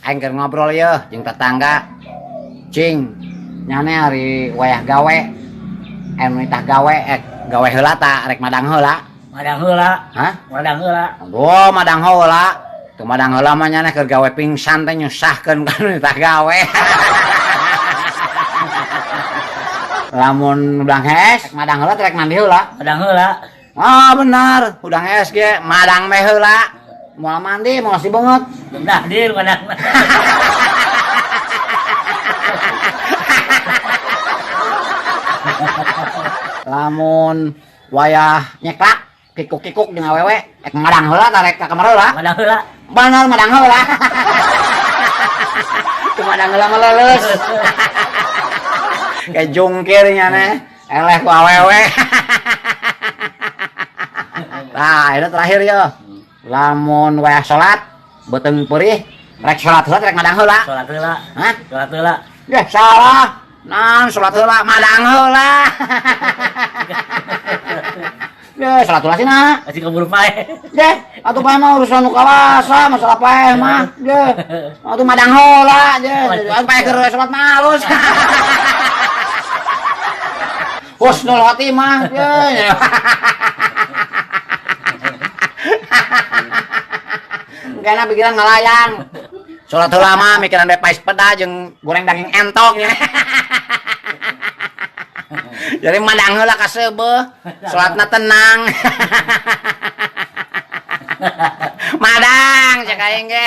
Aing keur ngobrol yeuh jeung tetangga. Cing, nyane ari wayah gawe. Anu nitah gawe gawe heula ta rek madang heula. Madang heula. Hah? Madang heula. Oh, madang heula. Teu madang heula mah nyane keur gawe pingsan teh nyusahkeun ka nu nitah gawe. Lamun udang hees, madang heula rek mandi heula. Madang heula. Ah, benar. Udang hees ge madang meh heula. Moal mandi, moal si beungeut. Dah dir madang. Lamun wayah nyeklak kikuk-kikuk jeung awewe, ek madang heula ta rek ka kamar heula. Madang heula. Bener madang heula. Teu madang heula mah leuleus. Kayak jungkir nya neh, eleh ku awewe. Nah, ini terakhir ya. Lamun wayah salat beuteung perih, rek salat heula rek madang heula. Salat heula. Hah? Salat heula. Yeh, salah. Nah, salat heula madang heula. Deh, salat heula sina. Masih keburu paeh. Deh, atuh paeh mah urusan nu kawasa, masalah paeh mah. Deh, atuh madang heula, deh. Atuh paeh keur salat mah halus. Husnul khotimah, deh. Kayaknya pikiran ngalayang. Salat heula mah mikiran bae pais peda jeung goreng daging entok nya. Jadi madang heula ka seubeuh, salatna tenang. Madang cek aing ge.